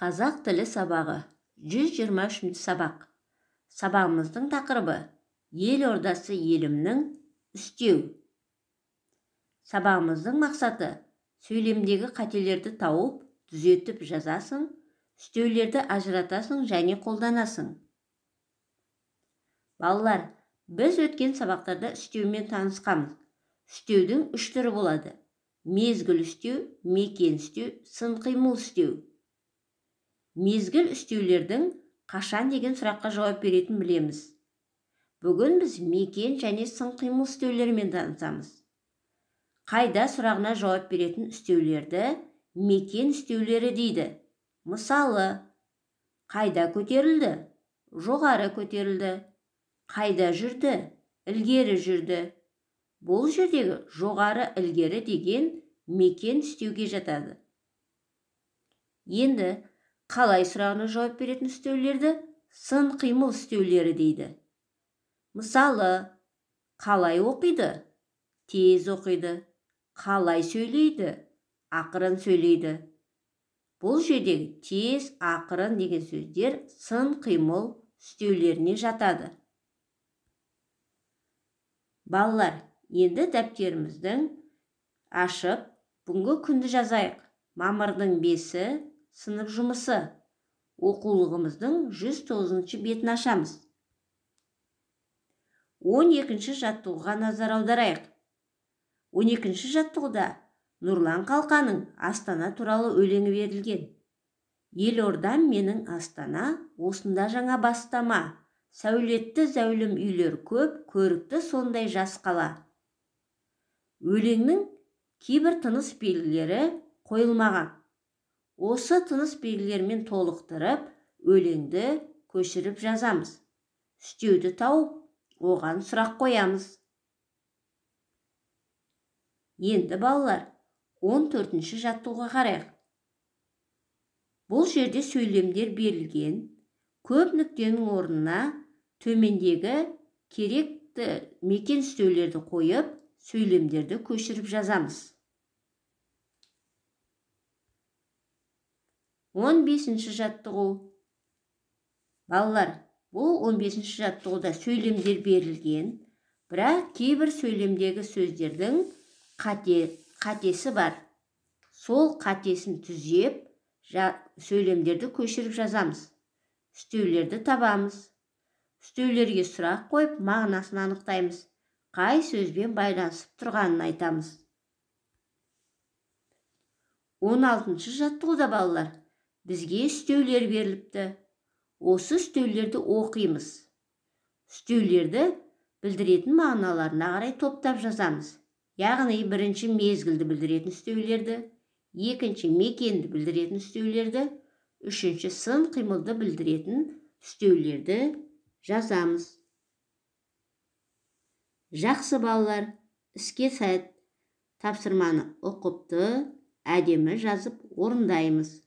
Қазақ тілі сабағы 123 сабақ. Сабағымыздың тақырыбы ел ордасы елімнің үстеу. Сабағымыздың мақсаты сөйлемдегі қателерді тауып, түзетіп жазасың, үстеулерді ажыратасың және қолданасың. Балалар, біз өткен сабақтарда үстеумен танысқанбыз. Үстеудің үш түрі болады. Мезгіл үстеу, мекен үстеу, сын қимыл үстеу. Мезгіл үстеулердің қашан деген сұраққа жауап беретін білеміз. Бүгін біз мекен және сын қимыл үстеулерімен танысамыз. Қайда сұрағына жауап беретін үстеулерді мекен үстеулері дейді. Мысалы, қайда көтерілді? Жоғары көтерілді. Қайда жүрді? Ілгері жүрді. Бұл жердегі жоғары ілгері деген мекен үстеуге жатады. Енді қалай сұрағына жауап беретін үстеулерді сын қимыл үстеулері дейді. Мысалы, қалай оқиды? Тез оқиды. Қалай сөйлейді? Ақырын сөйлейді. Бұл жердегі тез, ақырын деген сөздер сын қимыл үстеулеріне жатады. Балалар, енді дәптеріміздің ашып, бүгінгі күнді жазайық. Мамырдың 5-і сынып жұмысы. Оқулығымыздың 109 бетін ашамыз. 12 жаттығуға назар аударайық. 12 жаттығуда Нұрлан Қалқаның Астана туралы өлеңі берілген. Елордам менің Астана, осында жаңа бастама. Сәулетті зәулім үйлер көп, көрікті сондай жас қала. Өлеңнің кейбір тыныс белгілері қойылмаған. Осы тыныс белгілерімен толықтырып, өлеңді көшіріп жазамыз. Үстеуді тауып, оған сұрақ қоямыз. Енді балалар, 14 жаттығуға қарайық. Бұл жерде сөйлемдер берілген. Көп нүктенің орнына төмендегі керекті мекен үстеулерді қойып, сөйлемдерді көшіріп жазамыз. 15 жаттығу. Балалар, бұл 15 жаттығуда сөйлемдер берілген, бірақ кейбір сөйлемдегі сөздердің қатесі бар. Сол қатесін түзеп, сөйлемдерді көшіріп жазамыз. Үстеулерді табамыз. Үстеулерге сұрақ қойып, мағынасын анықтаймыз. Қай сөзбен байланысып тұрғанын айтамыз. 16 жаттығуда балалар, бізге үстеулер беріліпті. Осы үстеулерді оқимыз. Үстеулерді білдіретін мағыналарына қарай топтап жазамыз. Яғни бірінші мезгілді білдіретін үстеулерді, екінші мекенді білдіретін үстеулерді, үшінші сын қимылды білдіретін үстеулерді жазамыз. Жақсы балалар, іске сәт. Тапсырманы ұқыпты, әдемі жазып орындаймыз.